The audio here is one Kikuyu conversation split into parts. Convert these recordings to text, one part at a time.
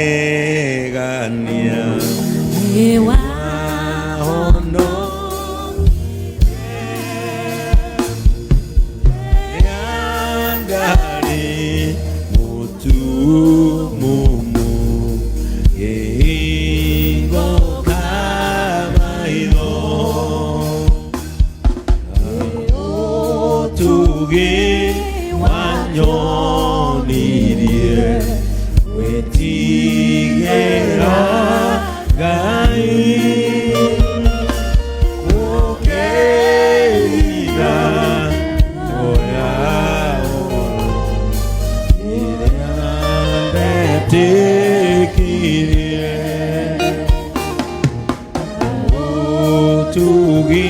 Magegania ndarĩ mũtumumu ngĩhingũka maitho ũtugi wanyonirie gwĩtigĩra Ngai gũkĩra oya ĩrĩa ndetĩkirie ũtugi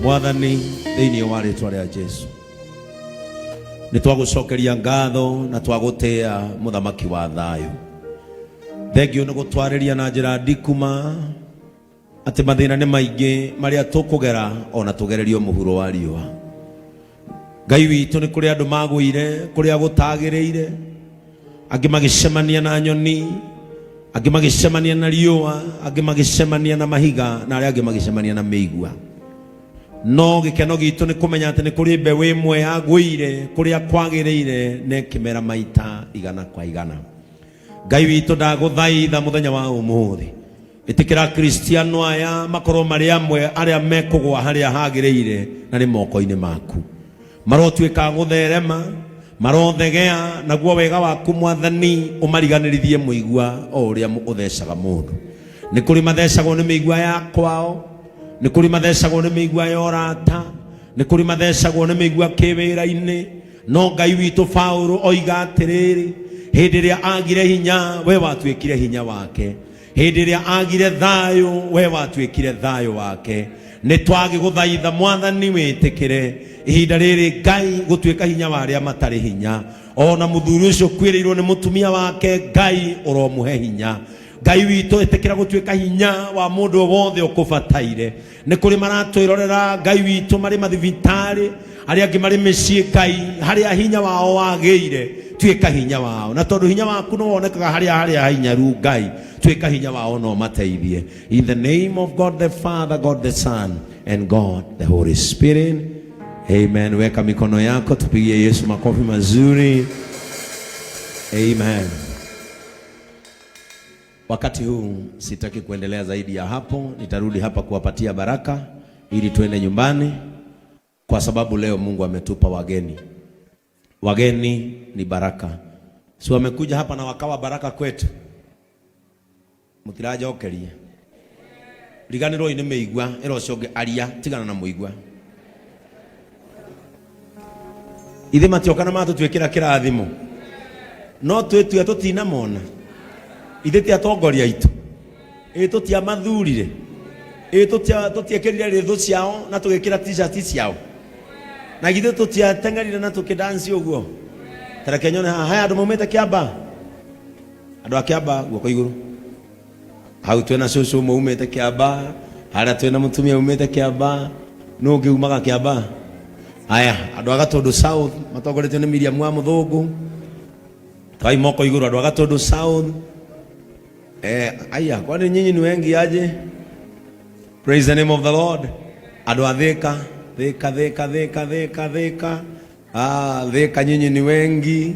Mwathani thĩinĩ wa rĩtwa rĩa Jesu nĩ twagũcokeria ngatho na twagũtĩa mũthamaki wa thayũ. Thengio nĩ gũtwarĩria na njĩra ndikuma atĩ mathĩna nĩ maingĩ marĩa tũkũgera ona tũgererio mũhuro wa riũa. Ngai witũ, nĩ kũrĩ andũ magũire kũrĩa gũtagĩrĩire, angĩ magĩcemania na nyoni, angĩ magĩcemania na riũa, angĩ magĩcemania na mahiga, na arĩa angĩ magĩcemania na mĩigua. No gĩkeno gitũ nĩ kũmenya atĩ nĩ kũrĩ mbeũ ĩmwe yagũire kũrĩa kwagĩrĩire na ĩkĩmera maita igana kwa igana. Ngai witũ, ndagũthaitha mũthenya wa ũmũthĩ, ĩtĩkĩra Kristiano aya makorwo marĩ amwe arĩa mekũgwa harĩa hagĩrĩire na nĩ moko-inĩ maku. Marotuĩka a gũtherema, marothegea, naguo wega waku Mwathani ũmariganĩrithie mũigua o ũrĩa ũthecaga mũndũ. Nĩ kũrĩ mathecagwo nĩ mĩigua ya kwao, nĩ kũrĩ mathecagwo nĩ mĩigua ya ũrata, nĩ kũrĩ mathecagwo nĩ mĩigua kĩwĩra-inĩ. No Ngai witũ, Paulo oiga atĩrĩrĩ, hĩndĩ ĩrĩa agire hinya, we watuĩkire hinya wake. Hĩndĩ ĩrĩa agire thayũ, we watuĩkire thayũ wake. Nĩ twagĩgũthaitha Mwathani, wĩtĩkĩre ihinda rĩrĩ Ngai gũtuĩka hinya wa arĩa matarĩ hinya. Ona mũthuri ũcio ũkuĩrĩirwo nĩ mũtumia wake, Ngai ũromũhe hinya. Ngai witũ, ĩtĩkĩra gũtuĩka hinya wa mũndũ wothe ũkũbataire. Nĩ kũrĩ maratwĩrorera Ngai witũ marĩ mathibitarĩ, arĩa angĩ marĩ mĩciĩ. Ngai, harĩa hinya wao wagĩire, tuĩka hinya wao, na tondũ hinya waku nĩ wonekaga harĩa harĩa hainyaru, Ngai tuĩka hinya wao no mateithie. In the name of God the Father, God the Son and God the Holy Spirit, amen. Weka mikono yako, tupigie Yesu makofi mazuri. Amen. Wakati huu sitaki kuendelea zaidi ya hapo, nitarudi hapa kuwapatia baraka ili tuende nyumbani, kwa sababu leo Mungu ametupa wageni. Wageni ni baraka, si wamekuja hapa na wakawa baraka kwetu. Mutirajokeria riganĩrwo nĩ mĩigua ĩra ũcio ũngĩ aria tigana na mũigua. Ithe matioka na matũtuĩkĩra kĩrathimo, no twĩtue tũtinamona. Ithe ti atongoria aitũ? Ĩ tũtiamathurire? Ĩ tũtiekĩrire rĩthũ ciao na tũgĩkĩra t-shirt ciao? Na githĩ tũtiateng'erire na tũkĩdansi ũguo? Tareke nyone haha. Haya, andũ maumĩte Kĩamba, andũ a Kĩamba, guoko igũrũ hau. Twĩna cũcũ ũmwe umĩte Kĩamba harĩa, twĩna mũtumia umĩte Kĩamba. Nũ ũngĩ umaga Kĩamba? Haya, andũ a Gatũndũ South matongoretio nĩ Miriam wa Mũthũngũ, twai moko igũrũ. Andũ a Gatũndũ South. Aya, kwani nyinyi ni wengi aje? Praise the name of the Lord. Andũ a Thika, Thika, Thika, Thika, Thika, Thika. Ah, Thika nyinyi ni wengi.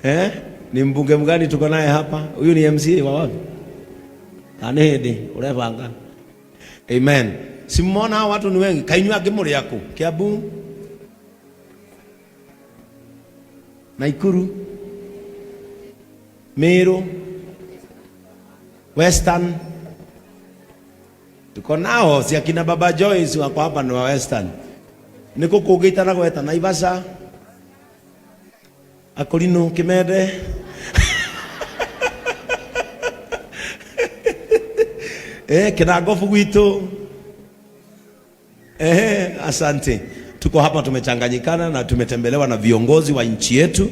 Eh? Ni mbunge mgani tuko naye hapa? Huyu ni MCA wa wapi? Kana hĩndĩ ũrebanga. Amen. Simona hao watu ni wengi. Kainyua angĩ mũrĩ aku? Kiambu, Naikuru, Meru, Western. Tuko nao, si akina Baba Joyce wako hapa ni wa Western. Niko kũngĩ itanagweta? Naivasha, Akorino, Kimende. Kinangofu gwitũ. Asante. Tuko hapa tumechanganyikana na tumetembelewa na viongozi wa nchi yetu,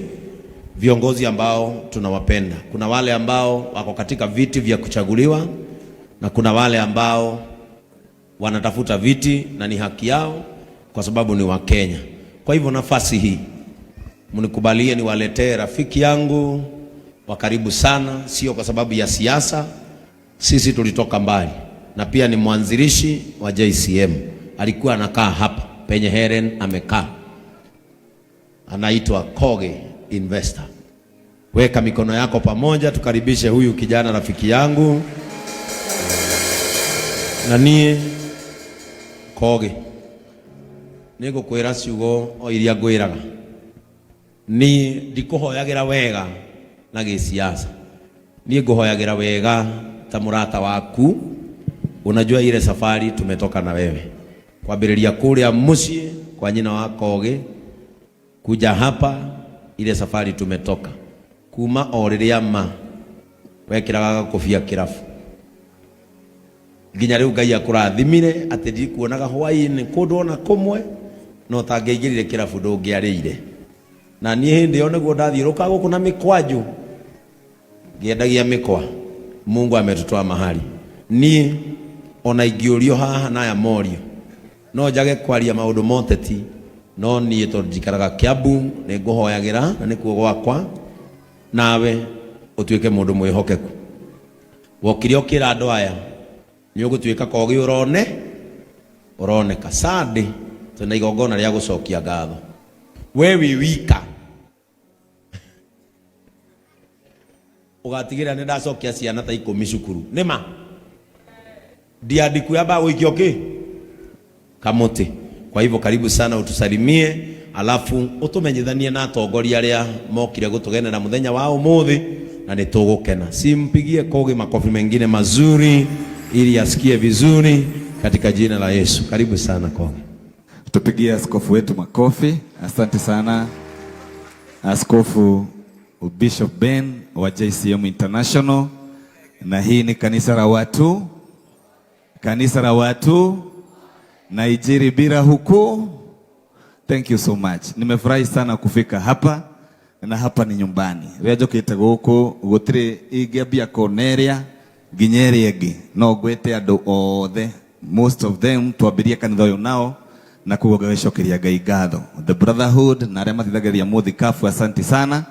viongozi ambao tunawapenda. Kuna wale ambao wako katika viti vya kuchaguliwa na kuna wale ambao wanatafuta viti na ni haki yao kwa sababu ni Wakenya. Kwa hivyo nafasi hii mnikubalie niwaletee rafiki yangu wa karibu sana, sio kwa sababu ya siasa. Sisi tulitoka mbali, na pia ni mwanzilishi wa JCM. Alikuwa anakaa hapa penye Helen amekaa, anaitwa Koge Investor. Weka mikono yako pamoja, tukaribishe huyu kijana rafiki yangu na niĩ Koge nĩngũkwĩra ciugo o iria ngwĩraga. Niĩ ndikũhoyagĩra wega na gĩsiasa, niĩ ngũhoyagĩra wega ta mũrata waku. Unajua ile safari tumetoka na wewe, kwambĩrĩria kũrĩa mũciĩ kwa nyina wa Koge kuja hapa, ile safari tumetoka kuma o rĩrĩa ma wekĩraga gakobia kĩrabu nginya rĩu Ngai akũrathimire atĩ ndikuonaga hwaĩ-inĩ kũndũ ona kũmwe, no tangĩaingĩrire kĩrabu ndũngĩarĩire. Na niĩ hĩndĩ ĩyo nĩguo ndathiũrũka gũkũ na mĩkwanjũ ngĩendagia mĩkwa. Mungu ametutoa mahali. Niĩ ona ingĩũrio haha na aya morio, no njage kwaria maũndũ moteti, no niĩ tondũ njikaraga Kiambu nĩ ngũhoyagĩra na nĩkuo gwakwa, nawe ũtuĩke mũndũ mwĩhokeku. Wokire ũkĩra andũ aya nĩ ũgũtuĩka Kogi ũrone ũroneka. Sunday twĩna igongona rĩa gũcokia ngatho. We wĩ wika ũgatigĩrĩra nĩ ndacokia ciana ta 10 cukuru. Nĩ ma ndiandiku yamba gũikio kĩ kamũtĩ. Kwa hivyo karibu sana, utusalimie alafu utumenyithanie na atongoria arĩa mokire gũtũgenera mũthenya wa ũmũthĩ, na nĩ tũgũkena. Simpigie Kogi makofi mengine mazuri ili asikie vizuri katika jina la Yesu. Karibu sana Kogi. Tupigie askofu wetu makofi. Asante sana Askofu Bishop Ben wa JCM International. Na hii ni kanisa la watu, kanisa la watu Naijiri bila huku. Thank you so much. Nimefurahi sana kufika hapa na hapa ni nyumbani. Rĩrĩa njũkĩte gũkũ gũtirĩ ingĩambia kona nginya ĩrĩa ĩngĩ, no ngwĩte andũ othe, most of them twambirie kanitha ũyũ nao, na koguo ngagĩcokeria Ngai ngatho. The Brotherhood na arĩa mateithagĩrĩria mũthikabu, asante sana.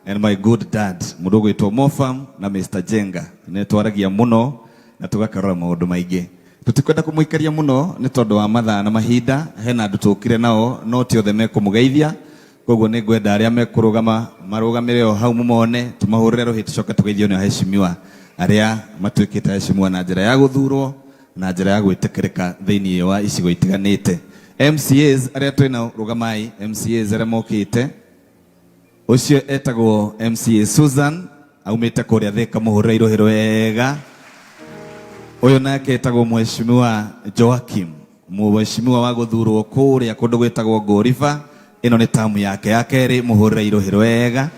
And my good dad mũndũ ũgwĩtwo Mofam na Mr. Jenga, nĩ twaragia mũno na tũgakarora maũndũ maingĩ. Tũtikwenda kũmũikaria mũno nĩ tondũ wa mathaa na mahinda, hena andũ tũkire nao no ti othe mekũmũgeithia, koguo nĩ ngwenda arĩa mekũrũgama marũgamĩre o hau mũmone, tũmahũrĩre rũhĩ tũcoke tũgeithio nĩ aheshimiwa arĩa matuĩkĩte aheshimiwa na njĩra ya gũthurwo na njĩra ya gwĩtĩkĩrĩka thĩinĩ wa icigo itiganĩte. MCAs arĩa twĩnao, rũgamai. MCAs arĩa mokĩte, ũcio etagwo MCA Susan aumĩte kũrĩa Thika, mũhũrĩre irũhĩ rwega. Ũyũ nake etagwo Mheshimiwa Joakim, mheshimiwa wa gũthurwo kũrĩa kũndũ gwĩtagwo Ngũriba. Ĩno nĩ tamu yake ya kerĩ, mũhũrĩre irũhĩ rwega.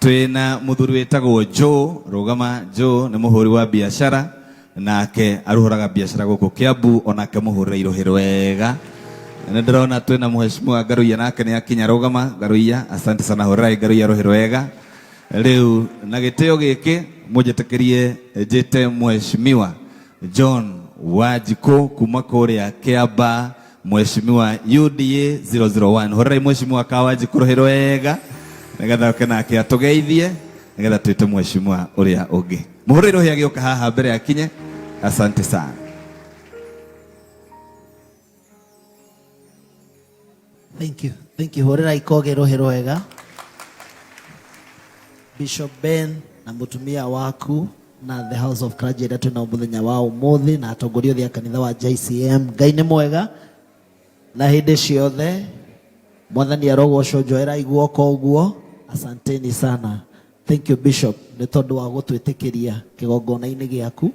Twĩna mũthuri wĩtagwo Joe, rũgama Joe, nĩ mũhũri wa biacara, nake aruhũraga biacara gũkũ Kiambu, onake mũhũrĩre irũhĩ rwega. Nĩ ndĩrona twĩna mheshimiwa Ngaruiya, nake nĩ akinya, rũgama Ngaruiya, asante sana, hũrĩrai Ngaruiya rũhĩ rwega. Rĩu na gĩtĩo gĩkĩ mũnjĩtĩkĩrie njĩte mheshimiwa John Wanjikũ kuma kũrĩa Kĩamba, mheshimiwa UDA 001. Hũrĩrai mheshimiwa ka Wanjikũ rũhĩ rwega nĩgetha oke nake atũgeithie, nĩgetha twĩte mheshimiwa ũrĩa ũngĩ. Mũhũrĩre rũhĩ agĩũka haha mbere akinye. Asante sana. Thank you. Thank you. Hũrĩrai Kogi rũhĩ rwega. Bishop Ben na mũtumia waku na the House of Clergy ĩrĩa twĩnao mũthenya wa ũmũthĩ na atongoria othe a kanitha wa JCM. Ngai nĩ mwega na hĩndĩ ciothe. Mwathani arogocwo. Njoerai guoko ũguo. Asanteni sana. Thank you Bishop nĩ tondũ wa gũtwĩtĩkĩria kĩgongona-inĩ gĩaku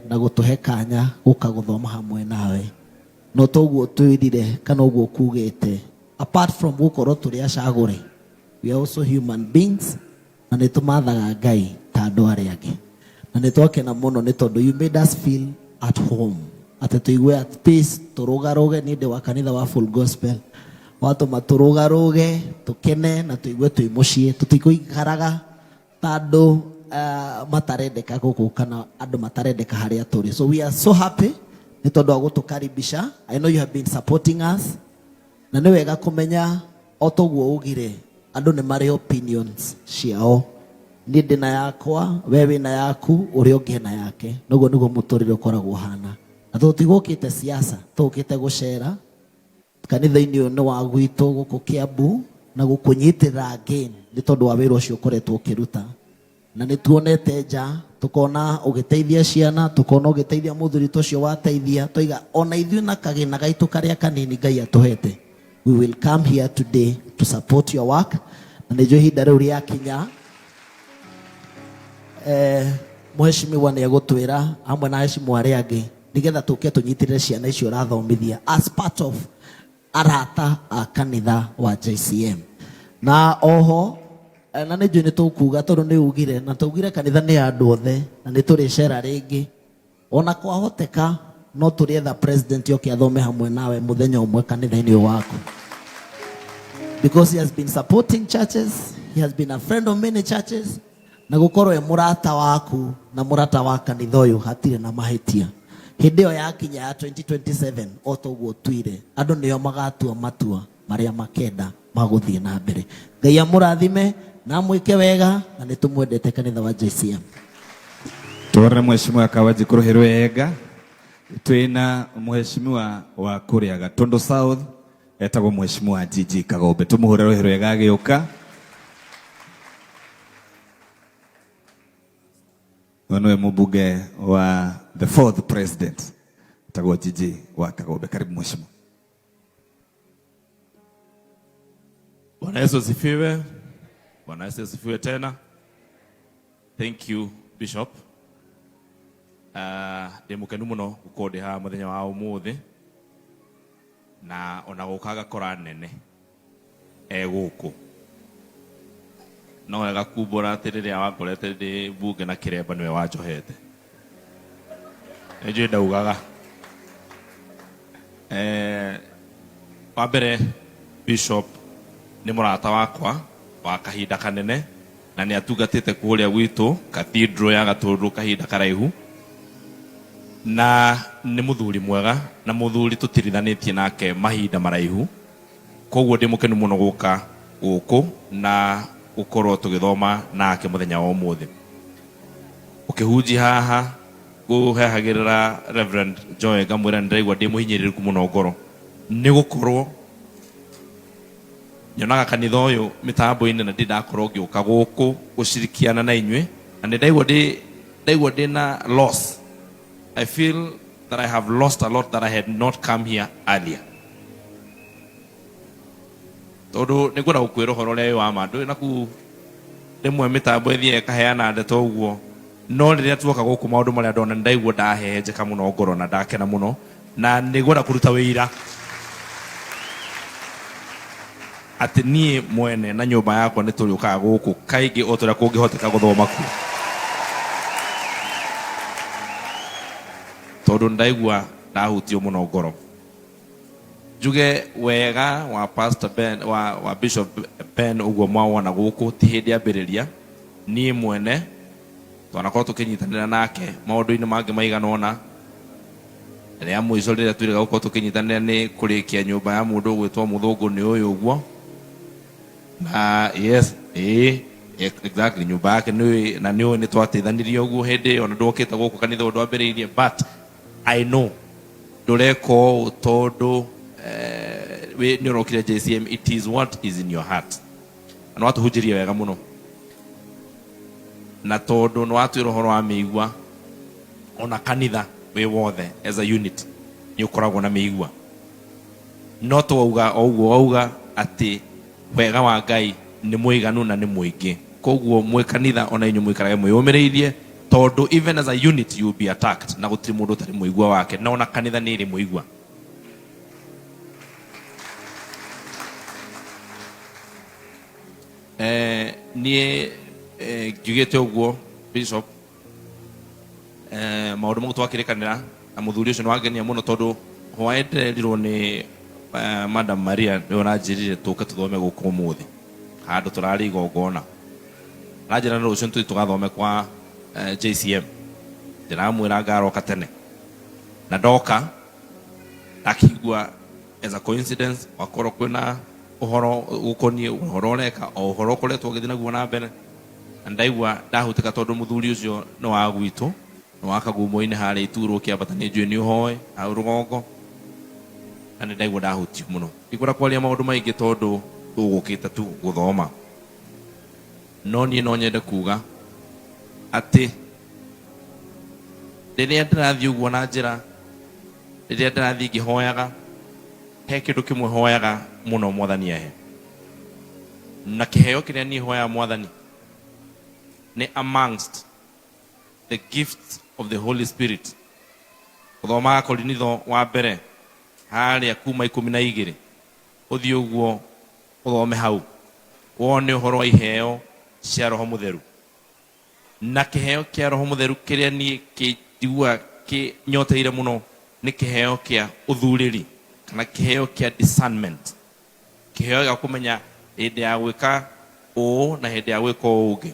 na gũtũhe kanya gũka gũthoma hamwe nawe. No toguo twĩrire kana ũguo kugĩte, apart from gũkorwo tũrĩ acagũre, we are also human beings na nĩ tũmathaga Ngai ta andũ arĩa angĩ, na nĩ twakena mũno nĩ tondũ you made us feel at home. Atĩ tũigue at peace, tũrũgarũge. Niĩ ndĩ wa kanitha wa Full Gospel, watũma tũrũgarũge, tũkene na tũigue twĩ mũciĩ, tũtikũikaraga ta andũ matarendeka gũkũ kana andũ matarendeka harĩa tũrĩ. So we are so happy nĩ tondũ wa gũtũkaribisha. I know you have been supporting us, na nĩ wega kũmenya o toguo ugire andũ nĩ marĩ opinions ciao. Niĩ ndĩ na yakwa, we wĩ na yaku, ũrĩa ũngĩ ena yake. Noguo nĩguo mũtũrĩre ũkoragwo ũhana, na tũtigũkĩte siasa, tũkĩte gũcera kanitha-inĩ ũyũ nĩ wa gwitũ gũkũ Kiambu na gũkũnyitĩrĩra again nĩ tondũ wa wĩra ũcio ũkoretwo ũkĩruta, na nĩ tuonete nja, tukona ũgĩteithia ciana, tukona ũgĩteithia mũthuri ũcio wateithia. Twaiga ona ithuĩ na kagĩna gaitũ karĩa kanini Ngai atũhete, we will come here today to support your work. Na nĩ njũĩ ihinda rĩu rĩakinya, mheshimiwa nĩ egũtwĩra hamwe na heshimiwa arĩa angĩ nĩgetha tũke tũnyitĩrĩre ciana icio ũrathomithia as part of arata a kanitha wa JCM. Na oho na nĩ njũĩ nĩ tũkuga tondũ nĩ ugire na tũugire kanitha nĩ ya andũ othe, na nĩ tũrĩcera rĩngĩ. Ona kwahoteka no tũrĩetha president oke athome hamwe nawe mũthenya ũmwe kanitha-inĩ ũyũ waku, because he has been supporting churches, he has been a friend of many churches, na gũkorwo e mũrata waku na mũrata wa kanitha ũyũ hatirĩ na mahĩtia. Hĩndĩ ĩyo yakinya ya 2027, o toguo twire, andũ nĩo magatua matua marĩa makenda magũthiĩ na mbere. Ngai amũrathime na amwĩke wega, na nĩ tũmwendete kanitha wa JCM. Twarre mheshimiwa Kawanjiku ruhi rwega. Twina mheshimiwa wa kuria Gatundu South, etagwo mheshimiwa Gigi Kagombe. Tumuhure ruhi rwega agiuka. Ũyũ nĩwe mũmbunge wa the fourth president, etagwo Gigi wa Kagombe. Karibu, mheshimiwa. Bwana Yesu asifiwe. Bwana Yesu asifiwe tena. Thank you, Bishop. Ndĩ mũkenu mũno gũkorwo ndĩ haha mũthenya wa ũmũthĩ na ona gũka ngakora nene e gũkũ. No wega kumbũra atĩ rĩrĩa wankorete ndĩ mbunge na kĩremba, nĩwe wanjohete. Nĩnjũĩ ndaugaga. Wa mbere, Bishop nĩ mũrata wakwa wa kahinda kanene na nĩ atungatĩte kũrĩa gwitũ cathedral ya Gatũndũ kahinda karaihu, na nĩ mũthuri mwega na mũthuri tũtirithanĩtie nake mahinda maraihu. Koguo ndĩ mũkenu mũno gũka gũkũ na gũkorwo tũgĩthoma nake mũthenya wa ũmũthĩ. Ũkĩhunjia haha, ngũhehagĩrĩra Reverend Joy, ngamwĩra nĩ ndĩraigua ndĩ mũhinyĩrĩrĩku mũno ngoro nĩ gũkorwo nyonaga kanitha ũyũ mĩtambo-inĩ na ndĩ ndakorwo ngĩũka gũkũ gũcirikiana na inyuĩ, na nĩ ndaigua ndĩ na loss. I feel that I have lost a lot that I had not come here earlier, tondũ nĩ ngwenda gũkwĩra ũhoro ũrĩa wĩ wa ma. Ndũĩ naku rĩmwe mĩtambo ĩthiaga ĩkaheana ndeto ũguo, no rĩrĩa tuoka gũkũ, maũndũ marĩa ndona, nĩ ndaigua ndahehenjeka mũno ngoro na ndakena mũno, na nĩ ngwenda kũruta wĩira atĩ niĩ mwene na nyũmba yakwa nĩ tũrĩũkaga gũkũ kaingĩ o tũrĩa kũngĩhoteka gũthoma kuo, tondũ ndaigua ndahutio mũno ngoro. Njuge wega wa Pastor Ben, wa Bishop Ben, ũguo mwawona gũkũ ti hĩndĩ ambĩrĩria. Niĩ mwene twanakorwo tũkĩnyitanĩra nake maũndũ-inĩ mangĩ maigana ũna. Rĩa mũico rĩrĩa twĩrĩga gũkorwo tũkĩnyitanĩra nĩ kũrĩkia nyũmba ya mũndũ ũgwĩtwo mũthũngũ nĩ ũyũ ũguo, na yes, ĩĩ, exactly, nyũmba yake nĩ na nĩ ũĩ nĩ twateithanirie ũguo hĩndĩ ĩyo, na ndwokĩte gũkũ kanitha ũyũ ndwambĩrĩirie. But I know ndũreka ũũ tondũ nĩ ũrokire JCM. It is what is in your heart, na nĩ watũhunjĩria wega mũno, na tondũ nĩ watwĩra ũhoro wa mĩigua, ona kanitha wĩ wothe as a unit nĩ ũkoragwo na mĩigua. No twauga o ũguo wauga atĩ wega wa Ngai nĩ mũiganu na nĩ mũingĩ. Koguo mwĩ kanitha ona inyuĩ mũikarage mwĩyũmĩrĩirie, tondũ even as a unit you will be attacked, na gũtirĩ mũndũ ũtarĩ mũigua wake, na ona kanitha nĩ ĩrĩ mũigua. Niĩ ngiugĩte ũguo, Bishop, maũndũ mau twakĩrĩkanĩra. Na mũthuri ũcio nĩ wangenia mũno tondũ hwaĩ ndĩrerirwo nĩ Madam Maria nĩ ũranjĩrire tũke tũthome gũkũ ũmũthĩ handũ tũrarĩ igongona. Aranjĩra na rũciũ tũthiĩ tũgathome kwa JCM. Ndĩramwĩra ngaroka tene na ndoka ndakĩigua as a coincidence wakorwo kwĩna ũhoro gũkoniĩ ũhoro ũreka o ũhoro ũkoretwo ũgĩthiĩ naguo na mbere, na ndaigua ndahutĩka tondũ mũthuri ũcio nĩ wa gwitũ, nĩ wa Kagumo-inĩ harĩa Iturwo ũkĩambata, nĩ njũĩ nĩ ũhoĩ hau rũgongo, na nĩ ndaigua ndahutio mũno. Ndikwenda kwaria maũndũ maingĩ tondũ tũgũkĩte tu gũthoma, no niĩ no nyende kuga atĩ rĩrĩa ndĩrathiĩ ũguo na njĩra, rĩrĩa ndĩrathiĩ ngĩhoyaga, he kĩndũ kĩmwe hoyaga mũno Mwathani ahe, na kĩheo kĩrĩa niĩ hoyaga Mwathani nĩ amongst the gifts of the Holy Spirit. Gũthomaga Korinitho wa mbere harĩa kuma 12 ũthiĩ ũguo ũthome hau wone ũhoro wa iheo cia Roho Mũtheru. Na kĩheo kĩa Roho Mũtheru kĩrĩa niĩ kĩnjiguaga kĩnyoteire mũno nĩ kĩheo kĩa ũthurĩri kana kĩheo kĩa discernment, kĩheo gĩa kũmenya hĩndĩ ya gwĩka ũũ na hĩndĩ ya gwĩka ũũ ũngĩ.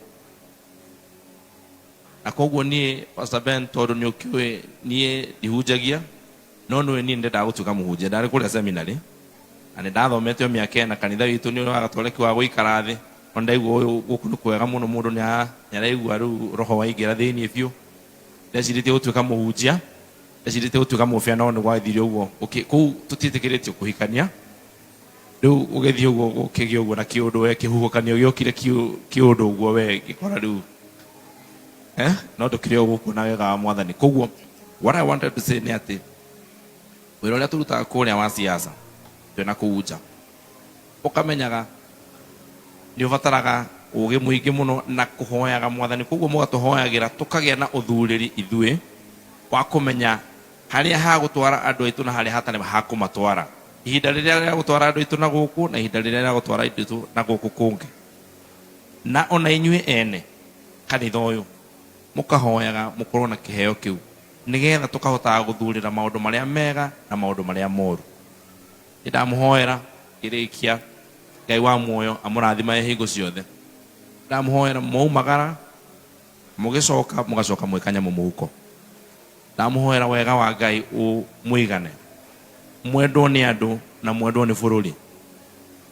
Na koguo niĩ Pastor Ben, tondũ nĩ ũkĩũĩ niĩ ndihunjagia, no nĩũĩ niĩ nĩndendaga gũtuĩka mũhunjia. Ndarĩ kũrĩa seminary na nĩ ndathomete o mĩaka ĩna. Kanitha witũ nĩ ũrĩa wa gatoreki wa gũikara thĩ, no ndaigua ũyũ gũkũ nĩ kwega mũno, mũndũ nĩ araigua rĩu roho waingĩra thĩinĩ biũ. Ndecirĩtie gũtuĩka mũhunjia, ndecirĩtie gũtuĩka mũbĩa, no nĩ gwathire ũguo. Kũu tũtiĩtĩkĩrĩtio kũhikania, rĩu ũgĩthiĩ ũguo gũkĩgĩa ũguo na kĩũndũ we kĩhuhũkanio gĩokire kĩũndũ ũguo we gĩkora rĩu no ndũkĩrĩ o gũkũ na wega wa Mwathani. Koguo what I wanted to say nĩ atĩ wĩra ũrĩa tũrutaga kũrĩa wa siasa twĩna kũu nja, ũkamenyaga nĩ ũbataraga ũgĩ mũingĩ mũno na kũhoyaga Mwathani. Koguo mũgatũhoyagĩra tũkagĩa na ũthurĩri ithuĩ wa kũmenya harĩa ha gũtwara andũ aitũ na harĩa hatarĩ ha kũmatwara, ihinda rĩrĩa rĩa gũtwara andũ aitũ na gũkũ na ihinda rĩrĩa rĩa gũtwara andũ aitũ na gũkũ kũngĩ. Na ona inyuĩ ene kanitha ũyũ mũkahoyaga mũkorwo na kĩheo kĩu, nĩgetha tũkahotaga gũthurĩra maũndũ marĩa mega na maũndũ marĩa moru. Nĩ ndamũhoera ngĩrĩkia, Ngai wa muoyo amũrathimae hingo ciothe. Ndamũhoera mwaumagara mũgĩcoka mũgacoka mwĩ kanyamũ mũhuko. Ndamũhoera wega wa Ngai ũmũigane, mwendwo nĩ andũ na mwendwo nĩ bũrũri.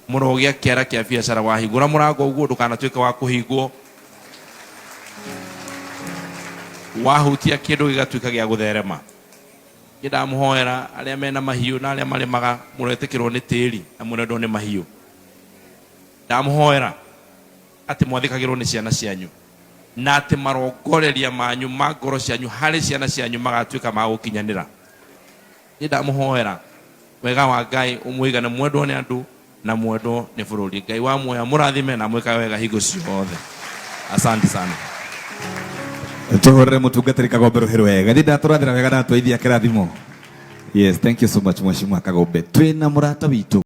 Mũrogĩa kĩara kĩa biacara, wahingũra mũrango ũguo ndũkanatuĩke wa kũhingwo, wahutia kĩndũ gĩgatuĩka gĩa gũtherema. Niĩ ndamũhoera arĩa mena mahiũ na arĩa marĩmaga, mũretĩkĩrwo nĩ tĩri na mũrendwo nĩ mahiũ. Ndamũhoera atĩ mwathĩkagĩrwo nĩ ciana cianyu, na atĩ marongoreria manyu ma ngoro cianyu harĩ ciana cianyu magatuĩka ma gũkinyanĩra. Niĩ ndamũhoera wega wa Ngai ũmũigane, mwendwo nĩ andũ na mwendwo nĩ bũrũri. Ngai wa muoyo amũrathime na amwĩkage wega hingo ciothe. Asante sana. Tuhurire mutungatĩri Kagombe rũhĩ rwega. Thi ndatũrathĩra wega na twaithia kĩrathimo. Yes, thank you so much, Mheshimiwa Kagombe. Twĩna mũrata witũ.